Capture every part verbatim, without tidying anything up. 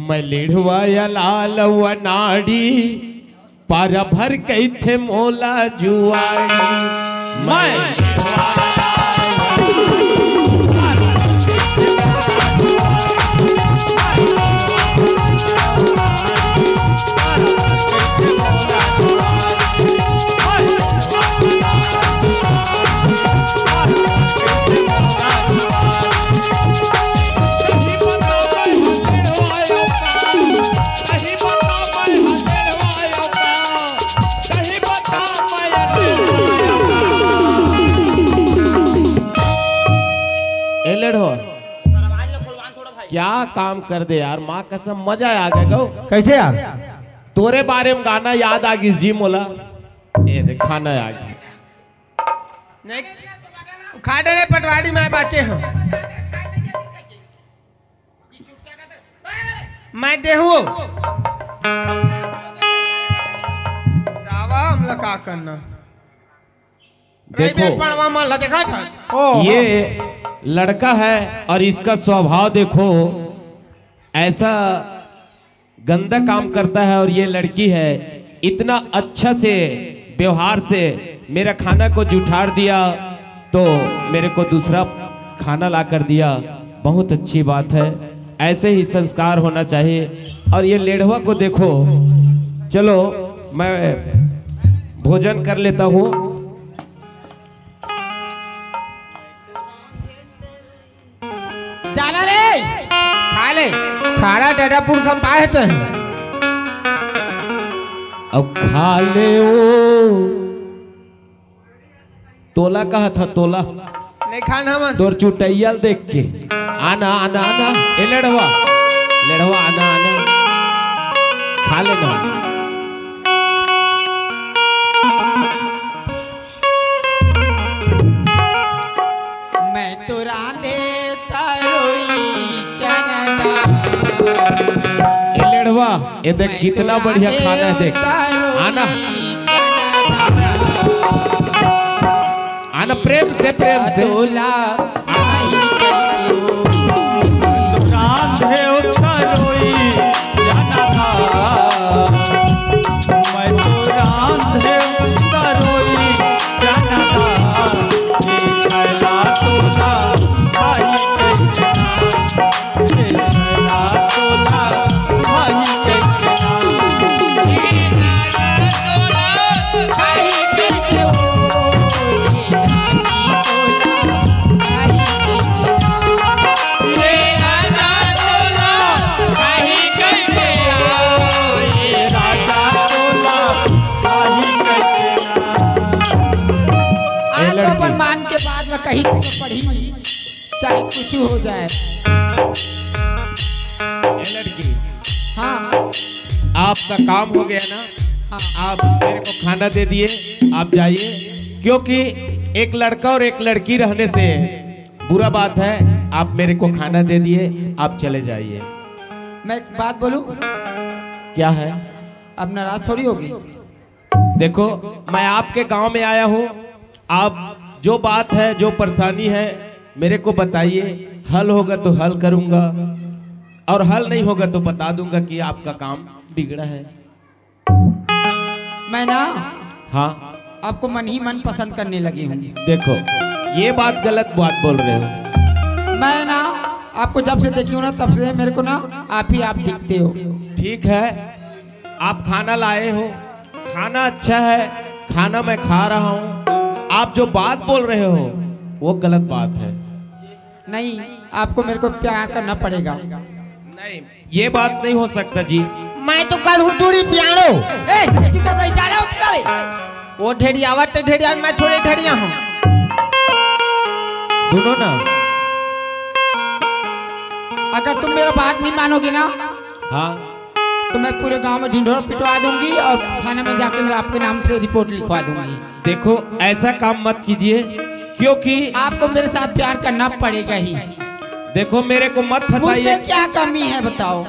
मैं लेढ़वा या लाल व नाड़ी, पारा भर कहिथे मोला जुआड़ी। मैं ए लेढ़ो, क्या काम कर दे यार, माँ कसम मजा आ गया गो। कैसे यार? तोरे बारे में गाना याद आ गिस जी मोला। ए देख, खाना आ गया। नहीं, खा डरे पटवारी, मैं बाँचे हँव। मैं देहूँ। रावा, हमला का करना? देखो, रइबे पड़वा मन ला देखा था। ओ, ये लड़का है और इसका स्वभाव देखो, ऐसा गंदा काम करता है और ये लड़की है, इतना अच्छा से व्यवहार से मेरा खाना को जुठार दिया, तो मेरे को दूसरा खाना ला कर दिया। बहुत अच्छी बात है, ऐसे ही संस्कार होना चाहिए। और ये लेढ़वा को देखो, चलो मैं भोजन कर लेता हूँ। चला रे, खा ले। खारा डडा पुरखा पाए तो है। अब खा ले ओ। तोला कहा था, तोला। नहीं खान हमन। तोर चुटैया ल देख के। आना, आना, आना। ए लेढ़वा। लेढ़वा, आना, आना। खा लेना। मैं तो रांधे तरोई चना दाल। ए लेढ़वा, ए देख मैं कितना तो बढ़िया रांधे खाना है, देख। तरोई आना। चना दाल। आना प्रेम से, प्रेम से। तोला। रांधे तरोई चना दाल। मैं तो रांधे तरोई चना दाल। ए छैला तोला भाई कहिके ना। ए छैला तोला भाई कहिके ना। आज तो अपन मान के बाद में कहीं से पढ़ी, चाहे कुछ हो जाए। ए लड़की, हाँ। आपका काम हो गया ना? हाँ। आप मेरे को खाना दे दिए, आप जाइए, क्योंकि एक लड़का और एक लड़की रहने से बुरा बात है। आप मेरे को खाना दे दिए, आप चले जाइए। मैं एक बात बोलूं? क्या है? अब नाराज थोड़ी होगी। देखो, मैं आपके गांव में आया हूँ, आप जो बात है, जो परेशानी है, मेरे को बताइए, हल होगा तो हल करूंगा, और हल नहीं होगा तो बता दूंगा कि आपका काम बिगड़ा है। मैं ना हाँ। आपको मन ही मन पसंद करने लगी हूँ। देखो, ये बात गलत बात बोल रहे हो। मैं ना आपको जब से देखी हूँ ना, तब से मेरे को ना आप ही आप दिखते हो। ठीक है, आप खाना लाए हो, खाना अच्छा है, खाना मैं खा रहा हूँ। आप जो बात बोल रहे हो, वो गलत बात है। नहीं, आपको मेरे को प्यार करना पड़ेगा। नहीं, ये बात नहीं हो सकता जी। मैं तो कर हूँ थोड़ी प्यारो। ए, ये चुपचाप रही, जा रहा हूँ तुम्हारे। वो ढेरियावा तो ढेरिया, मैं थोड़े ढेरिया हूँ। सुनो ना। अगर तुम मेरा बात नहीं मानोगे ना, हाँ। तो मैं पूरे गांव में ढिंढोरा पिटवा दूंगी और थाने में जाकर मैं आपके नाम से रिपोर्ट लिखवा दूंगी। देखो, ऐसा काम मत कीजिए, क्योंकि आपको मेरे साथ प्यार करना पड़ेगा ही। देखो, मेरे को मत फंसाइए। मुझ में क्या कमी है बताओ?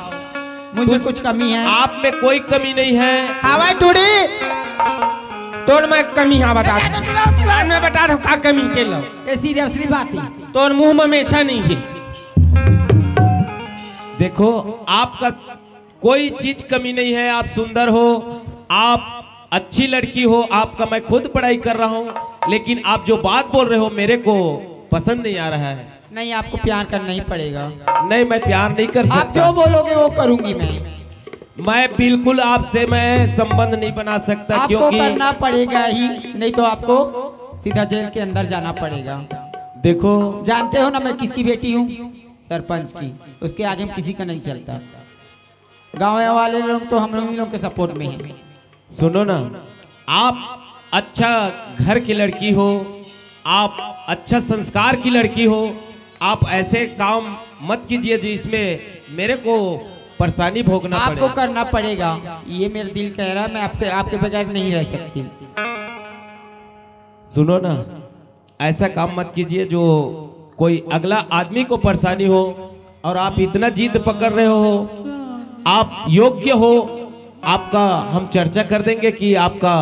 मुझ में कुछ कमी है? आप में कोई कमी नहीं है। हाँ भाई टूड़ी, तोर में कमी हाँ बता। बता दो, टूड़ा, तू बाद में बता दो का कमी के लो। ये सीरियसली बात है। तोर मुंह में हमेशा नहीं है। देखो, आपका कोई चीज कमी नहीं है। आप सुंदर हो, आप अच्छी लड़की हो, आपका मैं खुद बड़ाई कर रहा हूँ, लेकिन आप जो बात बोल रहे हो मेरे को पसंद नहीं आ रहा है। नहीं, आपको प्यार करना ही पड़ेगा। नहीं, मैं प्यार नहीं कर सकता। आप जो बोलोगे वो करूंगी मैं। मैं बिल्कुल आपसे मैं संबंध नहीं बना सकता, आपको क्योंकि करना पड़ेगा ही, नहीं तो आपको सीधा जेल के अंदर जाना पड़ेगा। देखो, जानते हो ना मैं किसकी बेटी हूँ? सरपंच की। उसके आगे हम किसी का नहीं चलता। गाँव वाले लोग तो हम लोग, ही लोग के सपोर्ट में हैं। सुनो ना, आप अच्छा घर की लड़की हो, आप अच्छा संस्कार की लड़की हो, आप ऐसे काम मत कीजिए जिसमें मेरे को परेशानी भोगना आपको पड़े। करना पड़ेगा, ये मेरा दिल कह रहा है। मैं आपसे, आपके बगैर नहीं रह सकती। सुनो ना, ऐसा काम मत कीजिए जो कोई अगला आदमी को परेशानी हो। और आप इतना जिद पकड़ रहे हो, आप योग्य हो, आपका हम चर्चा कर देंगे कि आपका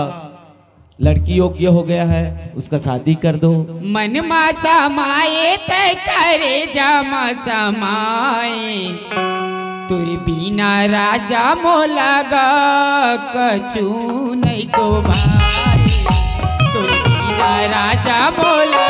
लड़की योग्य हो गया है, उसका शादी कर दो। मन मा समाए तै करे जमा समाए, तोर बिना राजा मोला गा कछु नहीं तो भाई, तोर बिना राजा मोला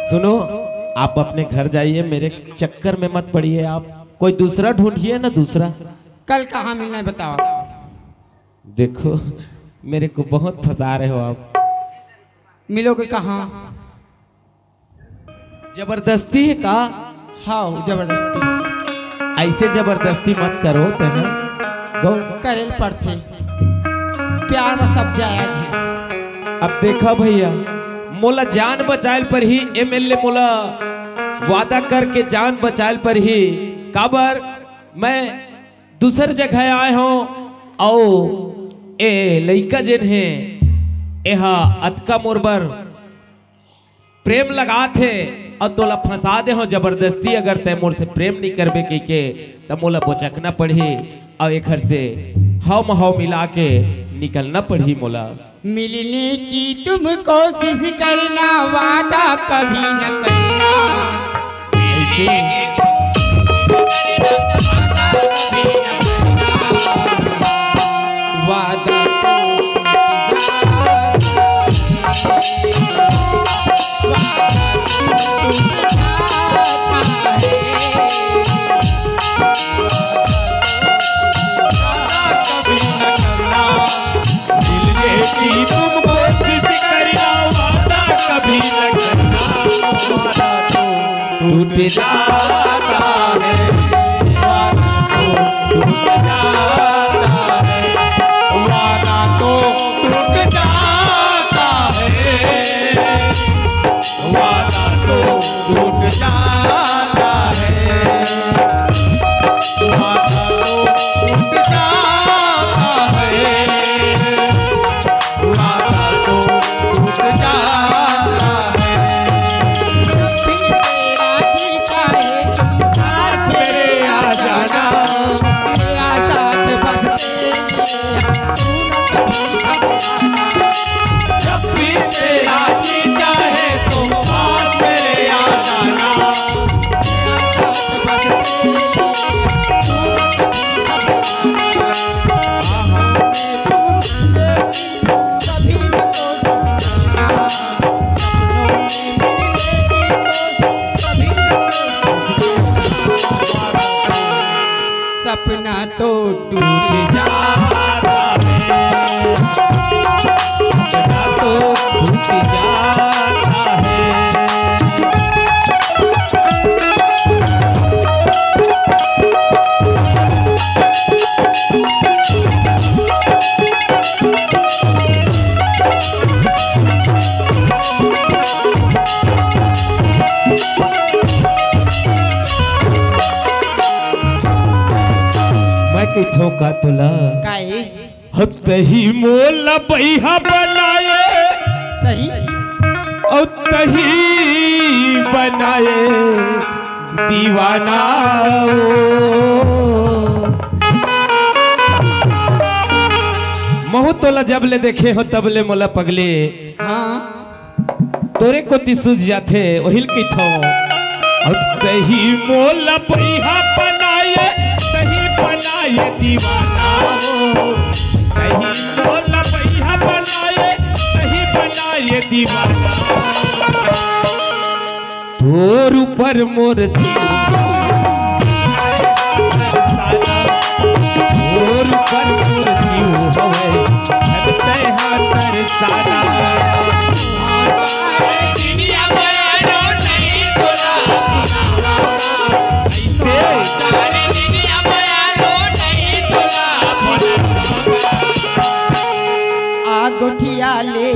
सुनो, आप अपने घर जाइए, मेरे चक्कर में मत पड़िए। आप कोई दूसरा ढूंढिए ना, दूसरा। कल कहाँ मिलना है बताओ। देखो, मेरे को बहुत फंसा रहे हो आप। मिलोगे कहाँ? जबरदस्ती है का? हाँ, जबरदस्ती। ऐसे जबरदस्ती मत करो, तेने गौ। करेल पड़थे। प्यार में सब जायज है। अब देखा भैया, मोला जान बचायल पर ही एमएलए मोला वादा करके जान बचायल पर ही, काबर मैं दूसर जगह आए हों, अउ ए लइका जेन हे, एहा अतका मोर बर प्रेम लगात हे, अउ तोला फंसा दे हों जबरदस्ती। अगर तैं मोर से प्रेम नइ करबे कहिके, त मोला बोचकना पड़ही, अउ एखर से हव म हव मिला के निकलना पड़ही मोला। मिलने की तुम कोशिश करना, वादा कभी न करना। ऐसे वादा तो मिलने की तुम कोशिश करना, वादा कभी न करना, वादा तो टूट जाता है, वादा तो टूट जाता है, वादा तो टूट जाता है, वादा तो टूट जाता है, वादा तो टूट जाता है, वादा तो टूट जाता है। कहिथों का तोला। काहे? हो तही मोला बइहा बनाए। सही। अउ तही बनाए दीवाना ओ। महूं तोला जब ले देखे हों तब ले मोला पगले। हाँ। तोरे कोती सूझ जाथे, ओहिल कहिथों। अब तही मोला बइहा बनाए, तही बनाए दीवाना हो। तही मोला बइहा बनाए, तही बनाए दीवाना। तोर ऊपर मोर जीव, तोर ऊपर मोर जीव हवय, जग तैं हा तरसाना। आ गोठिया ले।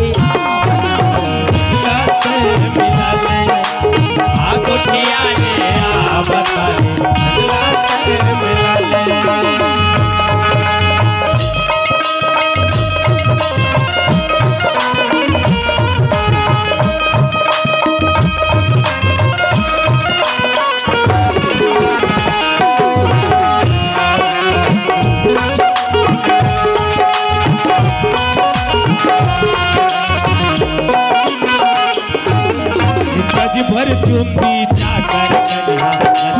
गज भर चुंदी चाकर कनिहा,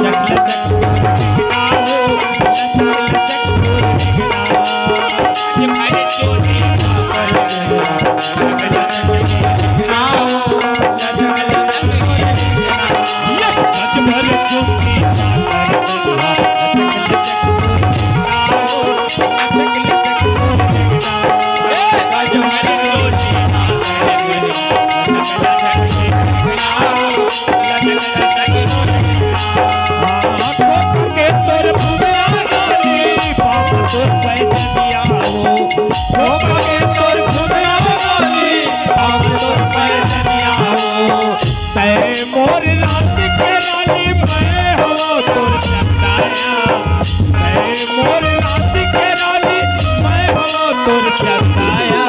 लचक लचक तोर बिगड़ा हो, लचक लचक तोर बिगड़ा। गज भर चुंदी चाकर कनिहा, लचक लचक तोर बिगड़ा हो, लचक लचक तोर बिगड़ा। गज भर चुंदी चाकर कनिहा, लचक लचक तोर बिगड़ा हो, लचक लचक तोर बिगड़ा। तै मोर रात के रानी, मैं हो तोर चंदाया। तै मोर रात के रानी, मैं हो तोर चंदाया।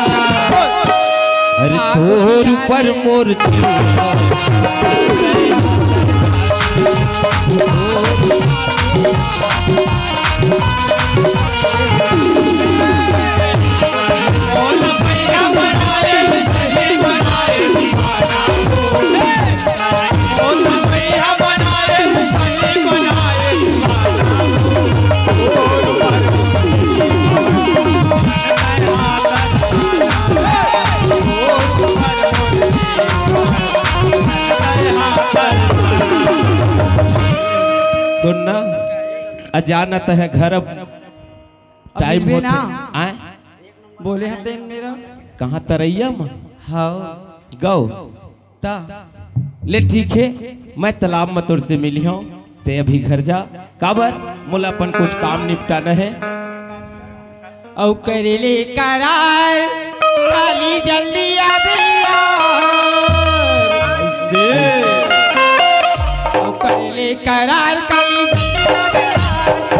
अरे तोर ऊपर मोर जीव। सुनना, अजानत है घर अब अब टाइम मिलबे होथे। ना। आय? बोले हन तेन मेरा। कहाँ तरैया म? हाव। गौ। ता। ले ठीक हे, मैं तालाब म तोर से मिलिहौं, तैं अभी घर जा। काबर? मोला अपन कुछ काम निपटाना हे। अउ करे ले करार, काली जल्दी आबे यार। ऐसे। अउ करे ले करार, काली जल्दी आबे यार।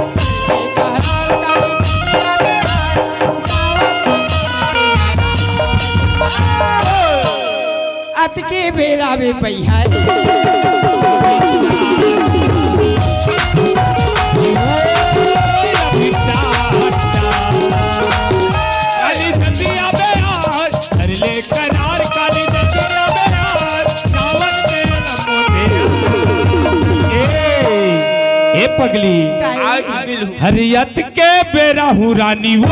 करे ले करार, काली जल्दी आबे यार। अतके बेरा में पइहा। ए, ए पगली, आज मिलहूं। हरियत के बेरा हूँ रानी वो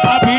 अभी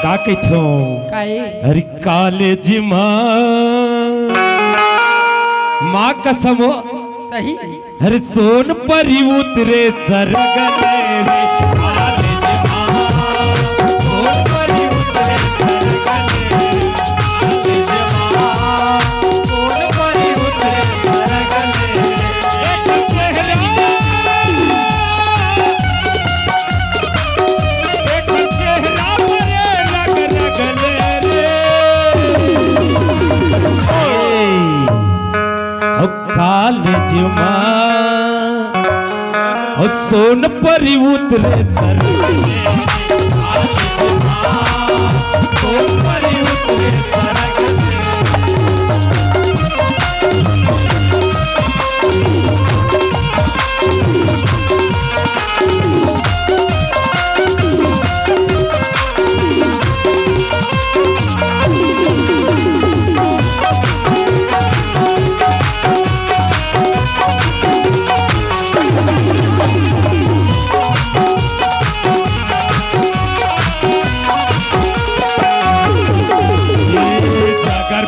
का कहिथों? काहे? अरे कॉलेज मा, माँ कसम हो, सही। अरे सोन परी उतरे सरग ले रे, आले जमा। सोन परी उतरे सरग ले रे, आले जमा। सोन परी उतरे सरग ले रे। एक चेहरा, एक चेहरा परे रग रग ले रे। ओ कालेज मा, ओ सोन परी उतरे सर।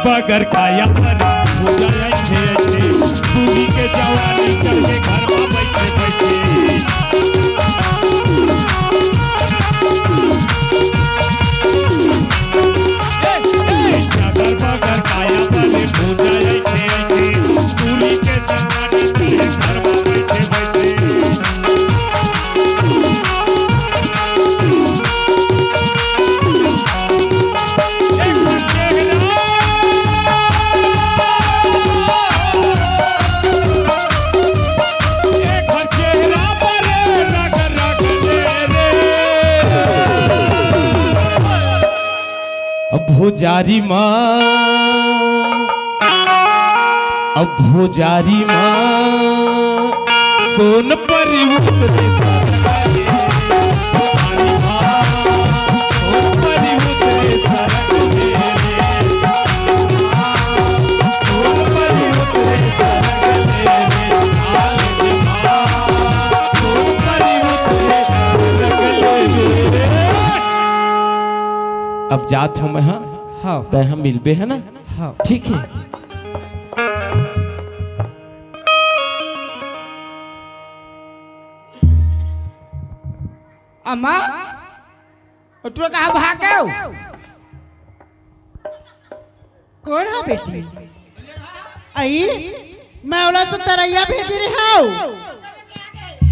बगर काया पर हो जाए अच्छे अच्छे, पूरी के जवानी करके घर में बैठे बैठे। ए, ए, बगर बगर काया पर हो जाए अच्छे अच्छे, पूरी के जवानी करके घर में बैठे बैठे। अब भुजारी माँ, अब भुजारी माँ, सोन परी उतरे सरग ले रे। भुजारी माँ, सोन परी उतरे सरग ले रे। सोन परी उतरे सरग ले रे। सोन परी उतरे सरग ले रे। अब जात हँव मैं, हाँ? हाँ। तैं ह मिलबे, है ना? हाँ। ठीक है। अम्मा, ओ टुरा कहाँ भाग गेव? कोन ह बेटी? अई, मैं ओला तो तरैया भेजे रेहेंव।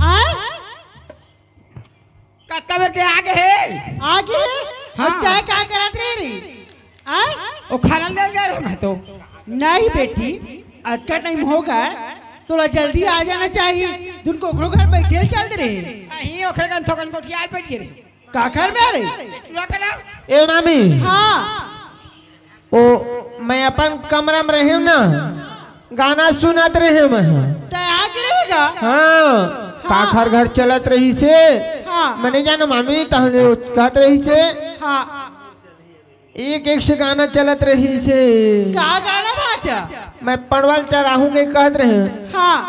आय? कतका बेर के आगे हे? आगे? हाँ। अउ तैं का करत रहे रे? आय? ओ खाना ले गए रहे मैं तो। नहीं बेटी, अतका टाइम हो गए, तोला जल्दी आ जाना चाहिए। दुन कोकरो घर बैठे चल दे रहे। नहीं, ओखरे कन थोकन गोठिया बैठ गए रे। काखर में रे? टुरा का नाम? ए मामी। हाँ। ओ, मैं अपन कमरा में रहेंव ना, गाना सुनत रहेंव मैं। तैं आगे रहेगा? हाँ, हाँ। काखर घर चलत रहिसे। हाँ। मैं नइ जानँव मामी, तहने कहत रहिसे। हाँ। एक एक से गाना चलत रहिसे। का गाना भाँचा? मैं परवल चराहूँ के कहत रहेंव। हाँ।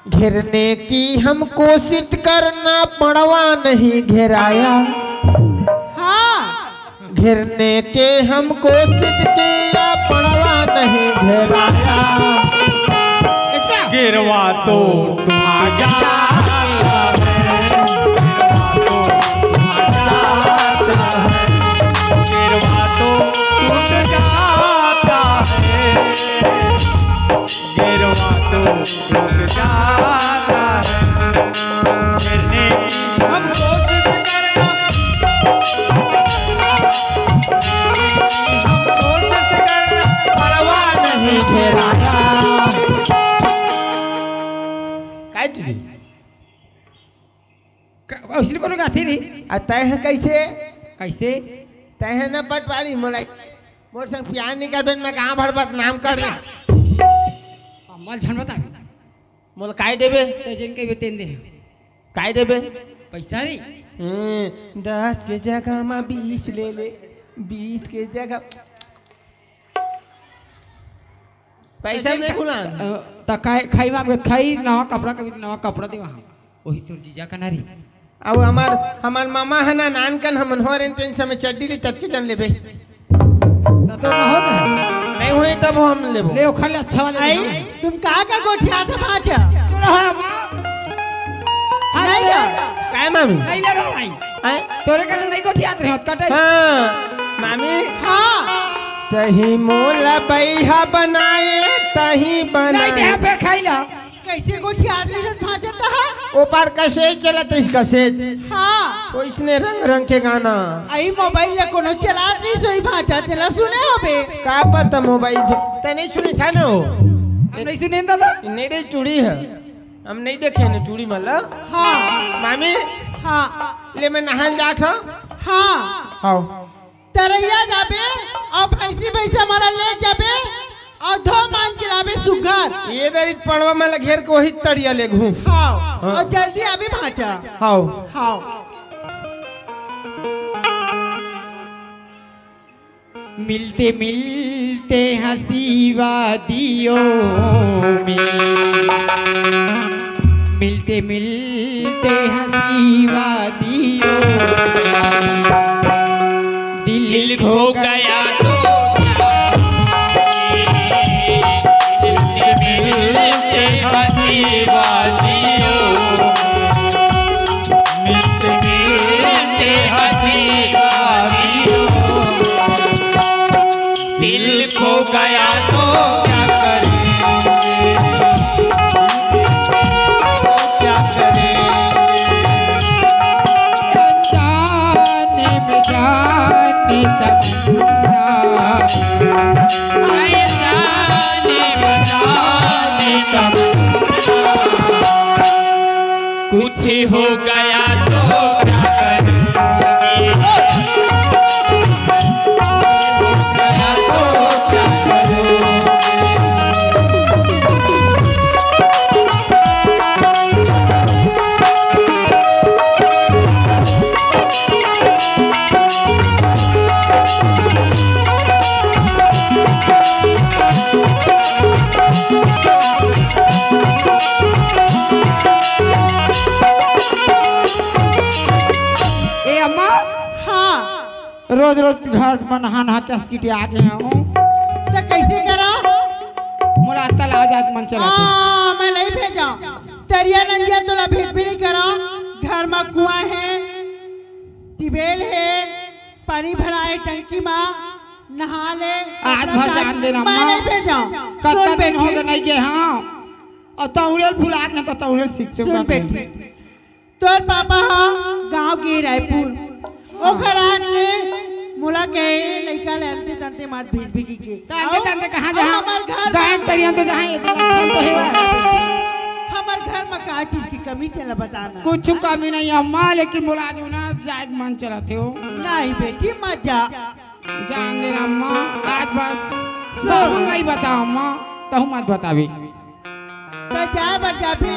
घेरने की हम कोशिश करना, पड़वा नहीं घेराया। हाँ। घेरने के हम कोशिश किया, पड़वा नहीं घेराया। गिरवा तो टूट जाता है, गिरवा तो टूट जाता है, गिरवा तो टूट जाता है। गिरवा तो टूट जाता है। फिर भी हम कोशिश करना, हम कोशिश करना, परवा नहीं घेराया। काय टुरी? क-, अइसने कोनो गाथे रे? आ, तैं ह कइसे? कइसे? तैं ह न पटवारी, मोला, मोर संग प्यार नइ करबे, मैं गाँव भर बदनाम कर दे। अम्मा ल झन बता। मोला काय देबे? तैं जेन कहिबे तेन दे। काय देबे? पइसा रे। हम्म, दस के जगह म बीस ले ले, बीस के जगह पैसा नहीं भुलान। अ, त खाई, खाई मांगे, खाई, नवा कपड़ा, कभी नवा कपड़ा दे वहाँ। वही तोर जीजा का नारी। अब हमार, हमार मामा है ना, नान कन हमन हो रहे, तेन समय चड्डी ले ततके जन लेबे। त तो ना हो जाए। नहीं होई तब हम लेबो। ले, ओखर ले अच्छा वाला आई, ले। तुम का का गोठियात भांचा? हाँ, माँ। हाँ, नहीं नहीं, का? काय मामी? नहीं लगा भाई। आय? तोरे कारण नहीं गोठियात रहे होत, कटे। हाँ, मामी। हाँ। तही मोला बइहा बनाए, तही नहीं, बनाए। ते पे खाई ला। कैसे गोठियात रहे होत भांचत हा? ओ पार कसेट चलत रहिस, कसेट। हाँ। ओइसने रंग रंग के गाना। आई मोबाइल या कोनो चलात रहिस, सोई भांचा तेला सुने होबे। का पता मोबाइल तो, ते नहीं सुने छा न हो? हम नहीं सुने दादा। नेड़े चूड़ी है। हम नहीं देखे न चूड़ी मला। हाँ। मामी। हाँ। ले मैं नहाल जात हूँ। हाँ। हाव। तरैया जाबे अउ भैंसी भैंसा मला ले जाबे अउ धो मान के लाबे सुग्घर। ये दरी पड़वा मला घेर के वही तरिया ले घूम। हाव। हाँ। अउ जल्दी आबे भांचा। हाव। हाव। मिलते मिलते हंसी वादियों में, मिलते मिलते हंसी वादियों में, दिल दिल खो खो गया तो क्या, मिलते मिलते हंसी वादियों, मिलते मिलते हंसी वादियों। दिल खो गया तो क्या करेंगे? क्या करेंगे? अनजाने में जाने तक, अनजाने में जाने तक कुछ हो गया तो क्या करेंगे? ए अम्मा, हाँ। रोज रोज घर म नहा नहा के अस्किटिया गे हंव। त कइसे करंव? मोला तलाव जाए के मन चलत हे। हाँ, मैं नहीं भेजंव। तरिया नंदिया तोला भेजबे नहीं करंव। घर म कुआं हे, ट्यूबवेल हे, पानी भराए टंकी म, नहा ले, आज कपड़ा भर कांच, जान दे ना मैं माँ। नहीं भेजंव। कतका सुन दिन हो बेटी। गए नहीं गे हंव। अउ तहुरे ल भुला गे हंव, त तहुरे ल सीख के सुन बात बेटी। नहीं। तोर पापा ह गांव गे रायपुर, ओखर आत ले मोला कहे, "लइका ले अंते तंते मत भेजबे," कहिके। त अंते तंते कहाँ अउ जहाँ? हमर घर गायन तरिया तो जहाँ ये तो हे। हमर घर म का चीज की कमी, तेला बता ना। कुछ कमी नहीं अम्मा, लेकिन मोला जो ना जाए के मन चलत हे ओ। नहीं बेटी, मत जा। जान दे ना अम्मा, आज बात सुन। तहूँ नहीं बताओ अम्मा, तहूँ मत बताबे। त जाए बर जाबे,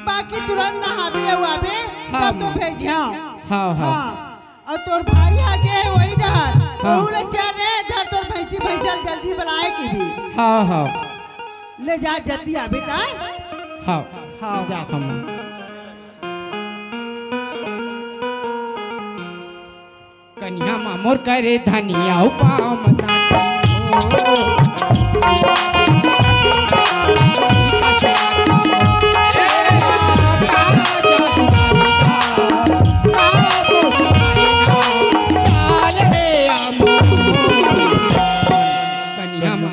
बाकी तुरंत नहाबे अउ आबे, हाँ, तब तो माँ। भेजिहंव। हाँ, हाँ। हाँ। अउ तोर भाई आगे हे वही डहर, हाँ। वहू ले चल रे, धर तोर भैंसी भैंसा ल जल्दी बलाए के भी। हाँ, हाँ। ले जा जल्दी आबे ताय। हाँ। हाँ। जात हंव। कनिहा म मोर करे धनिया अउ पाँव म दांती हो। कनिहा म